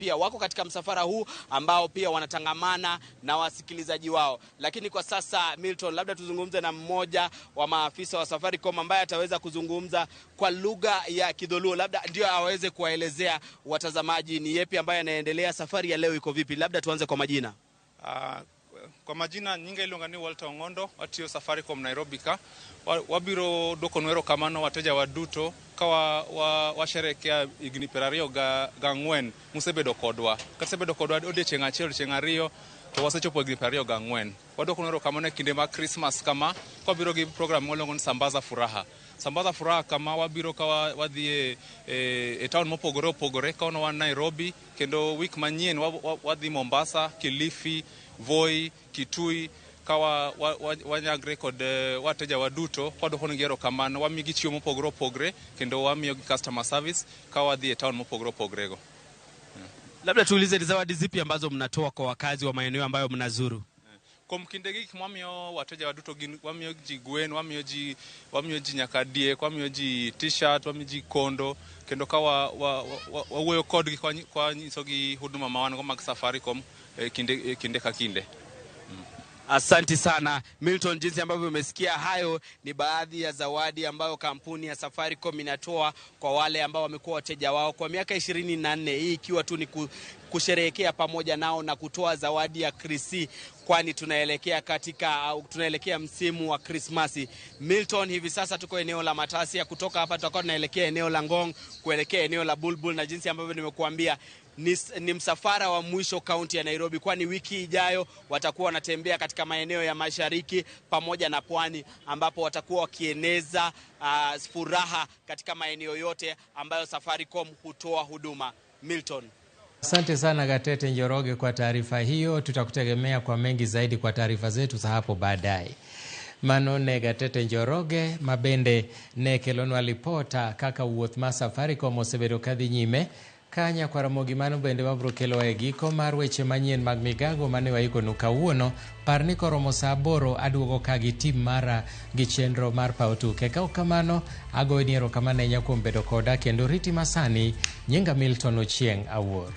Pia wako katika msafara huu ambao pia wanatangamana na wasikilizaji wao. Lakini kwa sasa, Milton, labda tuzungumze na mmoja wa maafisa wa Safaricom ambaye ataweza kuzungumza kwa lugha ya Kidholuo, labda ndio aweze kuwaelezea watazamaji ni yepi ambaye anaendelea, safari ya leo iko vipi. Labda tuanze kwa majina. Kwa majina nyinga iluonga ni Walter Ong'ondo, watiyo Safaricom Nairobi ka. Wabiro duokonwa erokamano wateja wa duto ka washerekea higni 24 musebedo kodwa. Kasebedo kodwa odiochieng' achiel, odiochieng' ariyo, to wasechopo higni 24. Waduokono erokamano e kinde mag Christmas kama, kwabiro gi program mwaluongo ni Sambaza Furaha. Sambaza Furaha kama wabiro ka wadhi e town mopogore opogore. Kawuono wan Nairobi, kendo week manyien wadhi Mombasa, Kilifi, Voi, Kitui, ka wanyagre kod wateja wa duto kwaduokonegi erokamano, wamiyogi chiemo mopogore opogore kendo wamiyogi customer service ka wadhi e town mopogore opogore go. Labda tuulize ni zawadi zipi ambazo mnatoa kwa wakazi wa maeneo ambayo mnazuru? Kuom kindegi gik mwamiyo wateja wa duto gin wamiyo ji gwen, wamiyo ji nyaka diek, wamiyo ji T-shirt, wamiyo ji kondo, kendo ka wawuoyo kodgi ka wanyisogi huduma ma wan go mag Safaricom e kinde ka kinde. Asanti sana, Milton. Jinsi ambavyo umesikia, hayo ni baadhi ya zawadi ambayo kampuni ya Safaricom inatoa kwa wale ambao wamekuwa wateja wao kwa miaka 24, hii ikiwa tu ni kusherehekea pamoja nao na kutoa zawadi ya Krisi, kwani tunaelekea msimu wa Krismasi. Milton, hivi sasa tuko eneo la Matasia. Kutoka hapa tutakuwa tunaelekea eneo la Ngong kuelekea eneo la Bulbul, na jinsi ambavyo nimekuambia ni msafara wa mwisho kaunti ya Nairobi, kwani wiki ijayo watakuwa wanatembea katika maeneo ya mashariki pamoja na pwani, ambapo watakuwa wakieneza furaha katika maeneo yote ambayo Safaricom hutoa huduma. Milton. Asante sana, Gatete Njoroge, kwa taarifa hiyo. Tutakutegemea kwa mengi zaidi kwa taarifa zetu za hapo baadaye. Mano ne Gatete Njoroge mabende ne kelonwa lipota kaka wuoth mar Safaricom osebedo kadhi nyime kanya kwa Ramogi. Mano bende wabiro kelowa e giko mar weche manyien mag migago mane waikonu kawuono. Par ni koromo saa 8 aduogo ka gi tim mara gi chenro mar paw tuke. Ka ok kamano, agoyoni erokamano ahinya kuom bedo koda kendo riti masani. Nyinga Milton Ochieng' Awuor.